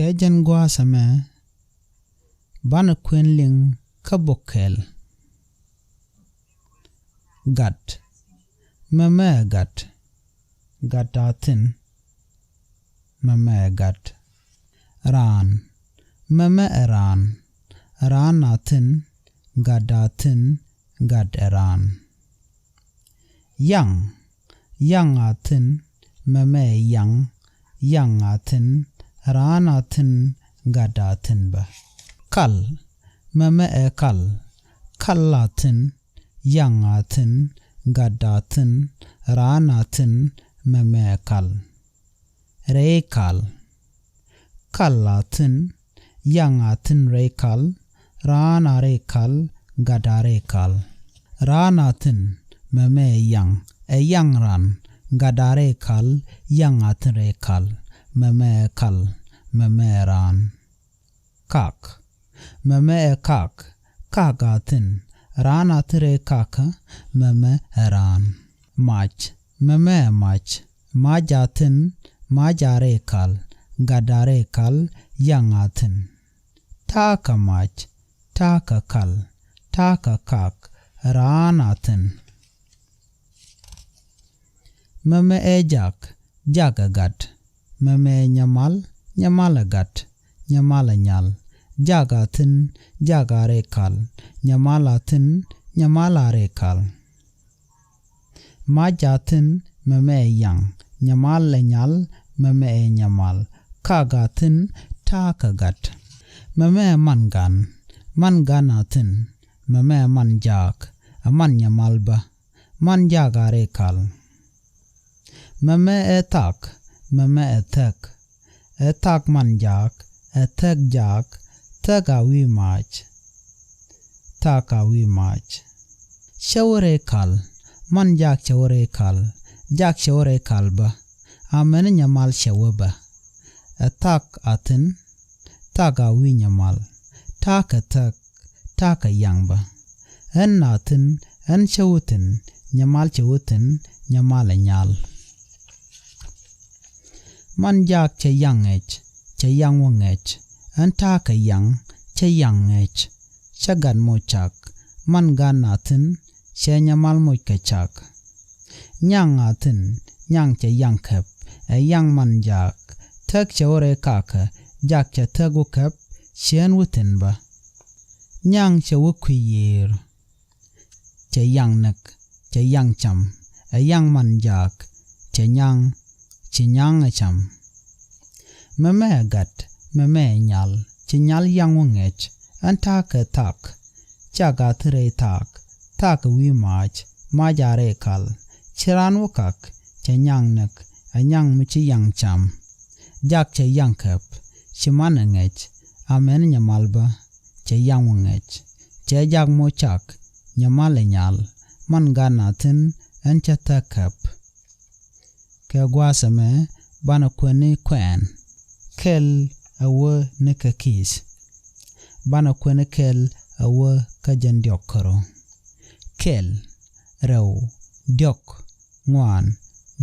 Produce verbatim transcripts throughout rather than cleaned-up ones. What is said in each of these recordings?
Kɛ jɛn gua̱a̱th ɛmɛ banɛ kuɛn liŋ kä bok kɛl. Gat. Mɛmɛ ɛ gat. Gat a thi̱n. Mɛmɛ ɛ gat. Raan. Mɛmɛ ɛ raan. Raan a thi̱n. Gat a thi̱n. Gat ɛ raan. Yaŋ. Yaŋ a thi̱n. Mɛmɛ ɛ yaŋ. Yaŋ a thi̱n. Raan a thi̱n. Gat a thi̱n bä. Kal. Mɛmɛ ɛ kal. Kal a thi̱n. Yaŋ a thi̱n. Gat a thi̱n. Raan a thi̱n. Mɛmɛ ɛ kal. Rɛy kal. Kal a thi̱n. Yaŋ a thi̱n rɛy kal. Raan a rɛy kal. Gat a rɛy kal. Raan a thi̱n. Mɛmɛ ɛ yaŋ. Ɛ yaŋ raan. Gat a rɛy kal. Yaŋ a thi̱n rɛy kal. Mɛmɛ ɛ kal. Mɛmɛ ɛ raan. Kak. Mɛmɛ ɛ kak. Kak a thi̱n. Raan a thi̱n rɛy kak. Mɛmɛ ɛ raan. Mac. Mɛmɛ ɛ mac. Mac a thi̱n. Mac a rɛy kal. Gat a rɛy kal. Yaŋ a thi̱n. Ta̱a̱ kɛ mac. Ta̱a̱ kɛ kal. Ta̱a̱ kɛ kak. Raan a thi̱n. Mɛmɛ ɛ jak. Jak ɛ gat. Mɛmɛ ɛ nyɛmal. Nyɛmal ɛ gat. Nyɛmal ɛ nyal. Jak a thi̱n. Jak a rɛy kal. Nyɛmal a thi̱n. Nyɛmal a rɛy kal. Mac a thi̱n. Mɛmɛ ɛ yaŋ. Nyɛmal ɛ nyal. Mɛmɛ ɛ nyɛmal. Kak a thi̱n. Ta̱a̱ kɛ gat. Mɛmɛ ɛ man gan. Man gan a thi̱n. Mɛmɛ ɛ man jak. Ɛ man nyɛmal bä. Man jak a rɛy kal. Mɛmɛ ɛ thak. Mɛmɛ ɛ thäk. Ɛ thak man jak. Ɛ thäk jak. Thäk a wi̱i̱ mac. Thak a wi̱i̱ mac. Cäwä rɛy kal. Man jak cäwä rɛy kal. Jak cäwä rɛy kal bä. Amäni nyɛmal cäwä bä. Ɛ thak a thi̱n. Thak a wi̱i̱ nyɛmal. Ta̱a̱ kɛ thäk. Ta̱a̱ kɛ yaŋ bä. Ɣän a thi̱n. Ɣän cäwä thi̱n. Nyɛmal cäwä thi̱n. Nyɛmal ɛ nyal. Man jak cɛ yaŋ ŋɛc. Cɛ yaŋ wä ŋɛc. Ɣän ta̱a̱ kɛ yaŋ. Cɛ yaŋ ŋɛc. Cɛ gat moc cak. Man gan a thi̱n. Cɛ nyɛmal moc kɛ cak. Nyaŋ a thi̱n. Nyaŋ cɛ yaŋ käp. Ɛ yaŋ man jak. Thäk cɛ wä rɛy kakä. Jak cɛ thäk wä käp. Ciɛn wä thi̱n bä. Nyaŋ cɛ wä kui̱ yiër. Cɛ yaŋ näk. Cɛ yaŋ cam. Ɛ yaŋ man jak. Cɛ nyaŋ. Ci nyaŋ ɛ cam. Mɛmɛ ɛ gat. Mɛmɛ ɛ nyal. Ci nyal yaŋ wä ŋɛc. Ɣän ta̱a̱ kɛ thak. Cak a thi̱n rɛy thak. Thak ɛ wi̱i̱ mac. Mac a rɛy kal. Ci raan wä kak. Cɛ nyaŋ näk. Ɛ nyaŋ mi ci yaŋ cam. Jak cɛ yaŋ käp. Ci man ɛ ŋɛc. Amäni nyɛmal bä. Cɛ yaŋ wä ŋɛc. Cɛ jak moc cak. Nyɛmal ɛ nyal. Man gan a thi̱n. Ɣän cä thäk käp. Kɛ gua̱a̱th ɛmɛ banɛ kuɛni kuɛɛn. Kɛl ɛ wä ni kɛ ki̱i̱th. Banɛ kuɛni kɛl ɛ wä kä jɛn diɔ̱k kärɔ̱. Kɛl, rɛw, diɔ̱k, ŋuan,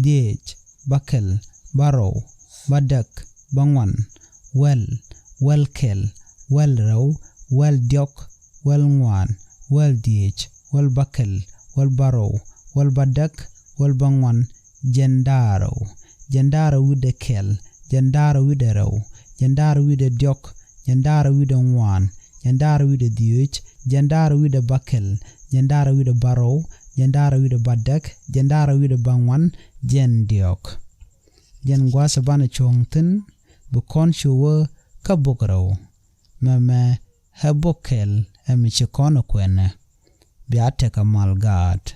dhieec, bäkɛl, bärɔw, bädäk, bäŋuan, wäl, wäl kɛl, wäl rɛw, wäl diɔ̱k, wäl ŋuan, wäl dhieec, wäl bäkɛl, wäl bärɔw, wäl bädäk, wäl bäŋuan, jiɛn da̱ŋ rɛw. Jiɛn da̱ŋ rɛw wi̱cdɛ kɛl, jiɛn da̱ŋ rɛw wi̱cdɛ rɛw, jiɛn da̱ŋ rɛw wi̱cdɛ diɔ̱k, jiɛn da̱ŋ rɛw wi̱cdɛ ŋuan, jiɛn da̱ŋ rɛw wi̱cdɛ dhieec, jiɛn da̱ŋ rɛw wi̱cdɛ bäkɛl, jiɛn da̱ŋ rɛw wi̱cdɛ bärɔw, jiɛn da̱ŋ rɛw wi̱cdɛ bädäk, jiɛn da̱ŋ rɛw wi̱cdɛ bäŋuan, jiɛn diɔ̱k. Jɛn gua̱a̱th ɛ banɛ cuɔ̱ŋ thi̱n bi kɔn cu wä kä bok rɛw. Mɛmɛ ɛ bok kɛl ɛ mi ci kɔn ɛ kuɛnɛ. Bia tekɛ mal gaat.